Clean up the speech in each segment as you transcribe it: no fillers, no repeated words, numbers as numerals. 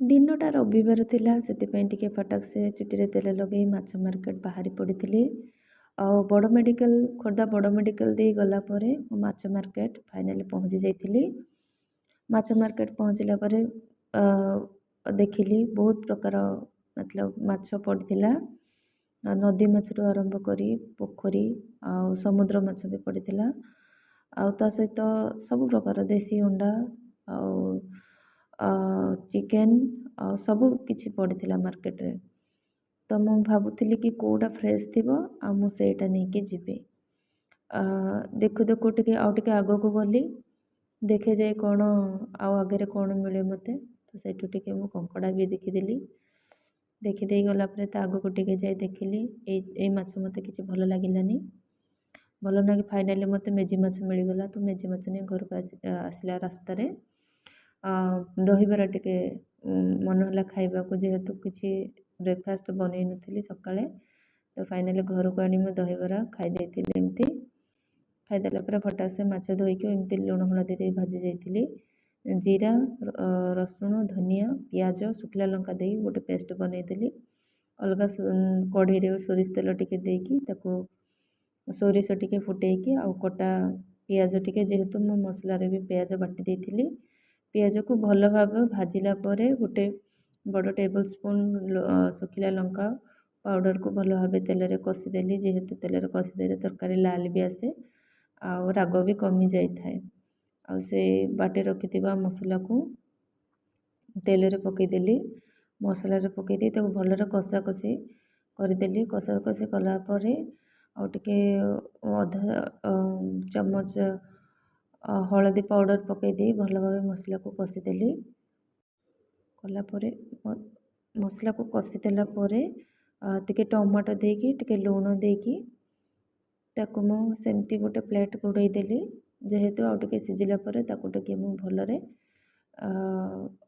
ଦିନଟା ରବିବାର ଥିଲା, ସେଥିପାଇଁ ଟିକେ ଫଟାକ ସେ ଚୁଟିରେ ତେଲ ଲଗେଇ ମାଛ ମାର୍କେଟ ବାହାରି ପଡ଼ିଥିଲି। ଆଉ ବଡ଼ ମେଡ଼ିକାଲ, ଖୋର୍ଦ୍ଧା ବଡ଼ ମେଡ଼ିକାଲ ଦେଇ ଗଲା ପରେ ମୁଁ ମାଛ ମାର୍କେଟ ଫାଇନାଲି ପହଞ୍ଚି ଯାଇଥିଲି। ମାଛ ମାର୍କେଟ ପହଞ୍ଚିଲା ପରେ ଦେଖିଲି ବହୁତ ପ୍ରକାର ମତଲବ ମାଛ ପଡ଼ିଥିଲା। ନଦୀ ମାଛରୁ ଆରମ୍ଭ କରି ପୋଖରୀ ଆଉ ସମୁଦ୍ର ମାଛ ବି ପଡ଼ିଥିଲା, ଆଉ ତା ସହିତ ସବୁ ପ୍ରକାର ଦେଶୀ ଅଣ୍ଡା ଆଉ ଚିକେନ୍ ଆଉ ସବୁ କିଛି ପଡ଼ିଥିଲା ମାର୍କେଟରେ। ତ ମୁଁ ଭାବୁଥିଲି କି କେଉଁଟା ଫ୍ରେଶ୍ ଥିବ ଆଉ ମୁଁ ସେଇଟା ନେଇକି ଯିବି। ଦେଖୁ ଦେଖୁ ଟିକେ ଆଉ ଟିକେ ଆଗକୁ ଗଲି, ଦେଖେ ଯାଇ କ'ଣ ଆଉ ଆଗରେ କ'ଣ ମିଳେ ମୋତେ। ତ ସେଇଠୁ ଟିକେ ମୁଁ କଙ୍କଡ଼ା ବି ଦେଖିଦେଲି। ଦେଖିଦେଇ ଗଲା ପରେ ତା ଆଗକୁ ଟିକେ ଯାଇ ଦେଖିଲି, ଏଇ ମାଛ ମୋତେ କିଛି ଭଲ ଲାଗିଲାନି। ଭଲ ଲାଗି ଫାଇନାଲି ମୋତେ ମେଜି ମାଛ ମିଳିଗଲା। ତ ମେଜି ମାଛ ନେଇ ଘରକୁ ଆସିଲା ରାସ୍ତାରେ ଦହିବରା ଟିକେ ମନ ହେଲା ଖାଇବାକୁ, ଯେହେତୁ କିଛି ବ୍ରେକଫାଷ୍ଟ ବନେଇ ନଥିଲି ସକାଳେ। ତ ଫାଇନାଲି ଘରକୁ ଆଣି ମୁଁ ଦହିବରା ଖାଇ ଦେଇଥିଲି। ଏମିତି ଖାଇଦେଲା ପରେ ଫଟାସେ ମାଛ ଧୋଇକି ଏମିତି ଲୁଣ ହଳଦୀ ଦେଇ ଭାଜି ଯାଇଥିଲି। ଜିରା, ରସୁଣ, ଧନିଆ, ପିଆଜ, ଶୁଖିଲା ଲଙ୍କା ଦେଇ ଗୋଟେ ପେଷ୍ଟ ବନେଇଦେଲି। ଅଲଗା କଢ଼େଇରେ ସୋରିଷ ତେଲ ଟିକେ ଦେଇକି ତାକୁ ସୋରିଷ ଟିକେ ଫୁଟେଇକି ଆଉ କଟା ପିଆଜ ଟିକେ, ଯେହେତୁ ମୁଁ ମସଲାରେ ବି ପିଆଜ ବାଟି ଦେଇଥିଲି, ପିଆଜକୁ ଭଲ ଭାବେ ଭାଜିଲା ପରେ ଗୋଟେ ବଡ଼ ଟେବୁଲ୍ ସ୍ପୁନ୍ ଶୁଖିଲା ଲଙ୍କା ପାଉଡ଼ରକୁ ଭଲ ଭାବେ ତେଲରେ କଷିଦେଲି। ଯେହେତୁ ତେଲରେ କଷିଦେଲେ ତରକାରୀ ଲାଲ ବି ଆସେ ଆଉ ରାଗ ବି କମି ଯାଇଥାଏ। ଆଉ ସେ ବାଟି ରଖିଥିବା ମସଲାକୁ ତେଲରେ ପକାଇଦେଲି। ମସଲାରେ ପକାଇ ଦେଇ ତାକୁ ଭଲରେ କଷାକଷି କରିଦେଲି। କଷାକଷି କଲା ପରେ ଆଉ ଟିକେ ଅଧା ଚାମଚ ହଳଦୀ ପାଉଡ଼ର ପକାଇ ଦେଇ ଭଲ ଭାବେ ମସଲାକୁ କଷିଦେଲି। କଲା ପରେ ମସଲାକୁ କଷିଦେଲା ପରେ ଟିକେ ଟମାଟୋ ଦେଇକି ଟିକେ ଲୁଣ ଦେଇକି ତାକୁ ମୁଁ ସେମିତି ଗୋଟେ ପ୍ଲେଟ୍ ଘୋଡ଼େଇ ଦେଲି। ଯେହେତୁ ଆଉ ଟିକେ ସିଝିଲା ପରେ ତାକୁ ଟିକେ ମୁଁ ଭଲରେ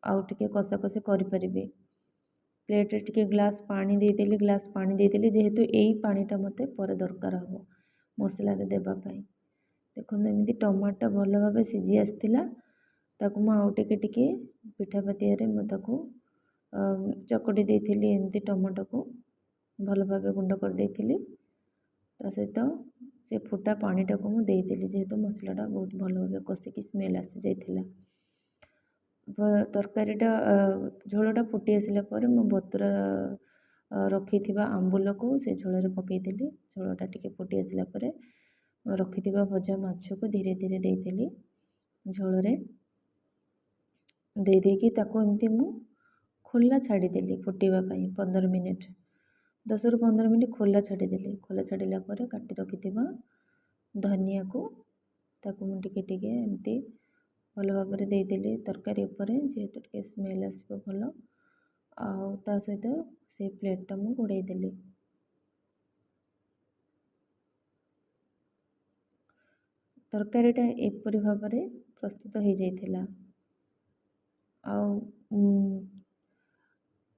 ଆଉ ଟିକେ କଷାକଷି କରିପାରିବି। ପ୍ଲେଟ୍ରେ ଟିକେ ଗ୍ଲାସ୍ ପାଣି ଦେଇଦେଲି, ଗ୍ଲାସ୍ ପାଣି ଦେଇଦେଲି, ଯେହେତୁ ଏଇ ପାଣିଟା ମୋତେ ପରେ ଦରକାର ହେବ ମସଲାରେ ଦେବା ପାଇଁ। ଦେଖନ୍ତୁ, ଏମିତି ଟମାଟୋ ଭଲ ଭାବେ ସିଝି ଆସିଥିଲା। ତାକୁ ମୁଁ ଆଉ ଟିକେ ଟିକେ ପିଠା ପାତିଆରେ ମୁଁ ତାକୁ ଚକଟି ଦେଇଥିଲି। ଏମିତି ଟମାଟୋକୁ ଭଲ ଭାବେ ଗୁଣ୍ଡ କରିଦେଇଥିଲି, ତା ସହିତ ସେ ଫୁଟା ପାଣିଟାକୁ ମୁଁ ଦେଇଦେଲି, ଯେହେତୁ ମସଲାଟା ବହୁତ ଭଲ ଭାବେ କଷିକି ସ୍ମେଲ୍ ଆସିଯାଇଥିଲା। ତରକାରୀଟା ଝୋଳଟା ଫୁଟି ଆସିଲା ପରେ ମୁଁ ବତୁରା ରଖିଥିବା ଆମ୍ବୁଲକୁ ସେ ଝୋଳରେ ପକାଇଦେଲି। ଝୋଳଟା ଟିକେ ଫୁଟି ଆସିଲା ପରେ ରଖିଥିବା ଭଜା ମାଛକୁ ଧୀରେ ଧୀରେ ଦେଇଦେଲି। ଝୋଳରେ ଦେଇଦେଇକି ତାକୁ ଏମିତି ମୁଁ ଖୋଲା ଛାଡ଼ିଦେଲି ଫୁଟିବା ପାଇଁ 15 ମିନିଟ୍, 10ରୁ 15 ମିନିଟ୍ ଖୋଲା ଛାଡ଼ିଦେଲି। ଖୋଲା ଛାଡ଼ିଲା ପରେ କାଟି ରଖିଥିବା ଧନିଆକୁ ତାକୁ ମୁଁ ଟିକେ ଟିକେ ଏମିତି ଭଲ ଭାବରେ ଦେଇଦେଲି ତରକାରୀ ଉପରେ, ଯେହେତୁ ଟିକେ ସ୍ମେଲ୍ ଆସିବ ଭଲ। ଆଉ ତା ସହିତ ସେଇ ପ୍ଲେଟ୍ଟା ମୁଁ ଘୋଡ଼େଇ ଦେଲି। ତରକାରୀଟା ଏପରି ଭାବରେ ପ୍ରସ୍ତୁତ ହେଇଯାଇଥିଲା। ଆଉ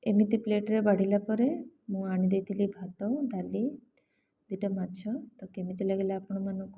ଏମିତି ପ୍ଲେଟ୍ରେ ବାଢ଼ିଲା ପରେ ମୁଁ ଆଣିଦେଇଥିଲି ଭାତ, ଡାଲି, ଦୁଇଟା ମାଛ। ତ କେମିତି ଲାଗିଲା ଆପଣମାନଙ୍କୁ?